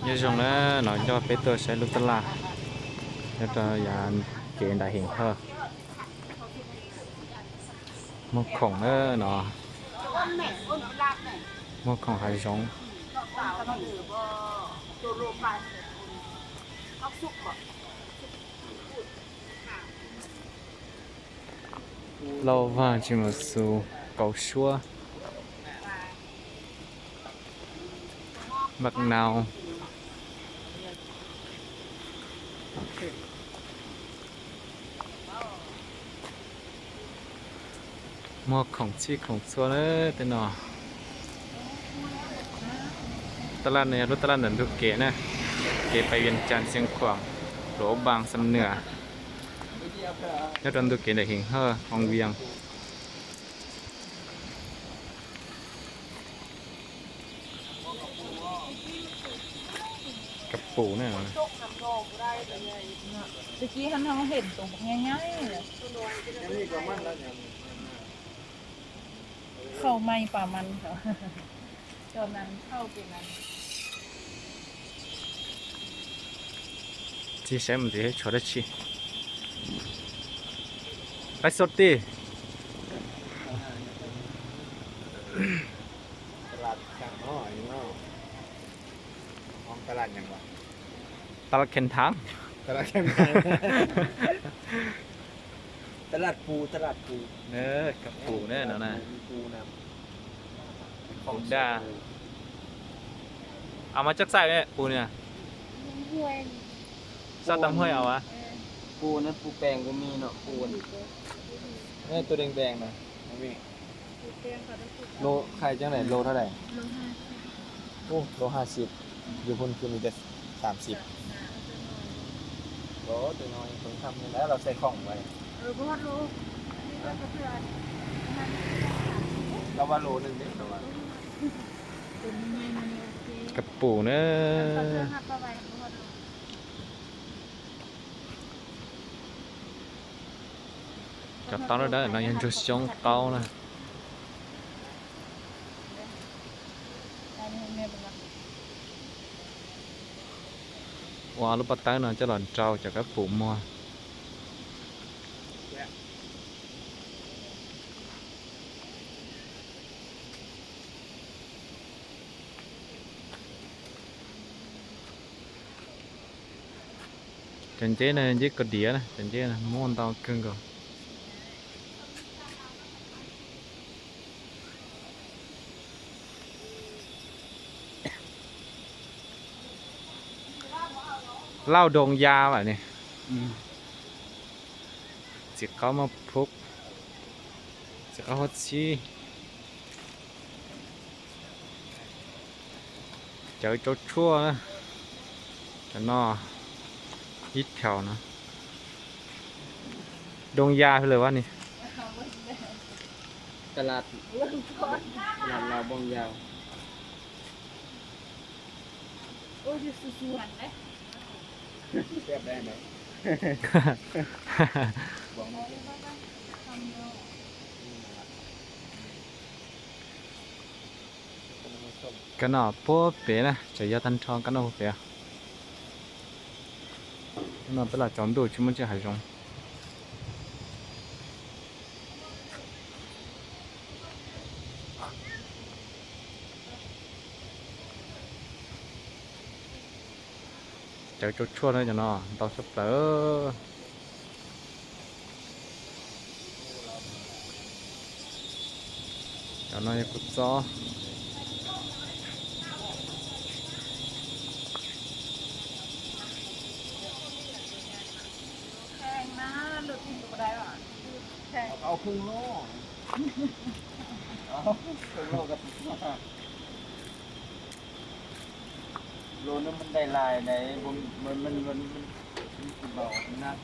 Nhớ dòng đó nó cho bé tôi sẽ lúc tala. Nhớ cho nhà kể đã hình thơ. Một khổng nữa nó. Một khổng hạt giống. ລາວວ່າຊິມາສູ່ເກົາຊົວ ບັກນາວ ໝວກຂອງຊີຂອງຊົວເດີເນາະ. ຕະຫຼາດໃນລົດຕະຫຼາດດອນດຸເກນະ ເກໄປວຽງຈັນ ຊຽງຂວາງ ຫຼວງພະບາງ ຊຳເໜືອ. ແລ້ວດອນດຸເກໄດ້ເຫັນເຮີ ວັງວຽງ ກັບປູນະ. ຕະກີ້ຫັ້ນເຮົາເຫັນໂຕບັກໃຫຍ່ໆ ເຂົ້າໃໝ່ປາມັນເຂົາ ຕອນນັ້ນເຂົ້າເປັນອັນ ທີ່ໃຊ້ມັນຊິເຮັດຊົດຊິ ໄລສົດຕິ. ຕະຫຼາດຊ້າງນ້ອຍເນາະ ຂອງຕະຫຼາດຫຍັງວະ? ຕະຫຼາດແຄມທາງ ຕະຫຼາດແຄມທາງ. ຕະຫຼາດປູ ຕະຫຼາດປູ ເອີ ກັບປູແນ່ນອນນະ ມີປູນຳ ຂອງດາ. ເອົາມາຈາກໃສແມ່ປູນີ້ນະ? ຫ້ວຍ ຊາດຕາມຫ້ວຍເອົາວະ? ເອີ ປູນັ້ນປູແປງກໍມີເນາະ ປູນີ້ ເອີ ໂຕແດງໆນະ ໂລຂາຍຈັ່ງໃດ? ໂລເທົ່າໃດ? ໂລຫ້າສິບ ໂອ້ ໂລຫ້າສິບ ຢູ່ພຸ້ນຄືມີແຕ່ສາມສິບ. ບໍ່ ໂຕນ້ອຍເພິ່ນທຳນີ້ແຫຼະ ລາວໃສ່ຂອງໄວ້ ເອີ ບໍ່ຮອດໂລ ລາວວ່າໂລໜຶ່ງເດ້ ລາວວ່າ ກັບປູເນີ. ຈະຕ້ອງໄດ້ເນາະ ຍັງຈະຊົງເກົ່ານະ ວ່າລູກປາເຕັາເນາະ ຈະຫຼອນເຈົ້າຈະກັບປູມົວ. ຈັ່ງຊີ້ນະ ຈັ່ງຊີ້ກໍເດຍນະ ຈັ່ງຊີ້ນະ ມ່ວນຕາວເຄິ່ງກໍ ເຫຼົ້າດົງຢາວອັນນີ້ ອືມ ຊິເຂົ້າມາພຸກ ຊິເຂົ້າຮອດຊີ. ເຈົ້າຈົກຊົ່ວນະ ຈະໜໍ່ອິດແຖວນະ ດົງຢາໄປເລີຍວະນີ້ ຕະຫຼາດ ຕະຫຼາດລາວບ່ອງຢາວ. ໂອ້ຍ ຢູ່ສວນເດ້ ແຊບໄດ້ເນາະ ກະໜໍ່ໂປເປນະ ຈະຢາຕັນທອງກະໜໍ່ໂປເປ ກະໜໍ່ເປລາຈອມດູ ຊິມັນຈະຫາຍຈົງ. ເຈົ້າຈົກຊົ່ວເລີຍເຈົ້າເນາະ ເຕົາສັບເປີ ເຈົ້ານ້ອຍກຸດຊໍ ແພງນະ ລົດນີ້ກໍບໍ່ໄດ້ຫວາ ແພງ ເອົາເຄິ່ງໂລ ເອົາເຄິ່ງໂລກໍ ໂລໜຶ່ງມັນໄດ້ຫຼາຍໃດ໋ ບໍ່ ມັນ ມັນ ມັນ ມັນ ມັນເບົາ ມັນໜັກ.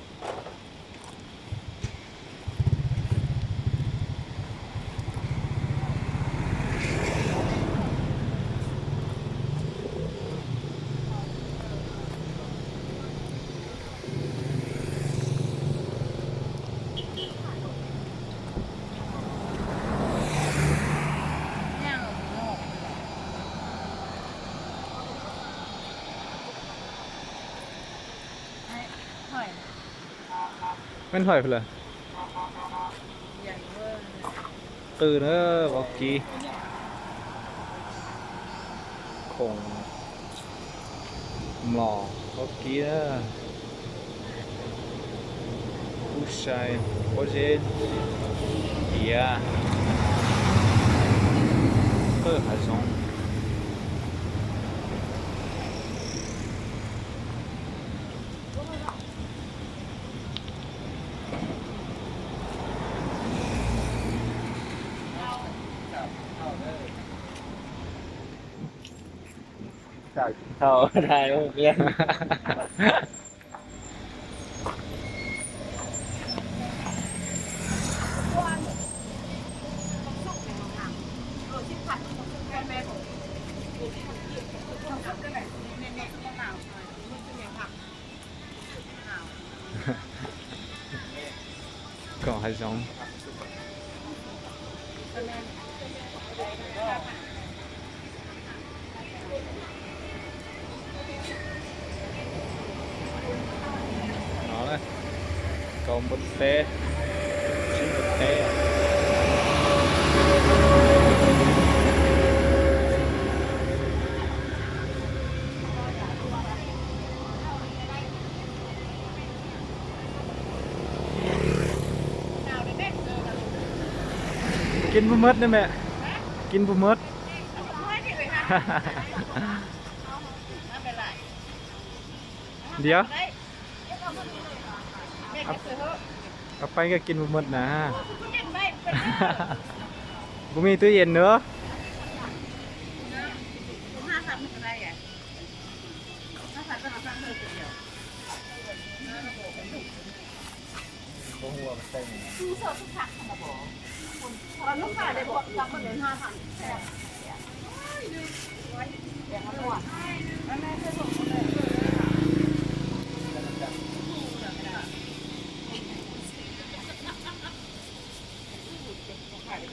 ແມ່ນຫອຍພຸ້ນລະ ຕື່ນເດີເວົ້າກີ້ ຂົງ ຫຼໍ່ເວົ້າກີ້ເດີ ຜູ້ຊາຍ ໂຄເຈນ ເບຍ ເປີດຫາຊ່ອງ. ເຂົ້າ ຖ່າຍຮູບເພື່ອນ. ກໍໃຫ້ຊ່ອງ ເອົາລະ ເກົາບົດເຕ ຊິບົດເຕ ກິນບໍ່ໝົດເດ້ແມ່ ກິນບໍ່ໝົດ. ດຽວ ເອົາ ເອົາໄປກໍກິນບໍ່ໝົດນະ ບໍ່ມີຕູ້ເຢັນເດີ. ບໍ່ຮູ້ວ່າມັນໃສ່ຫຍັງ.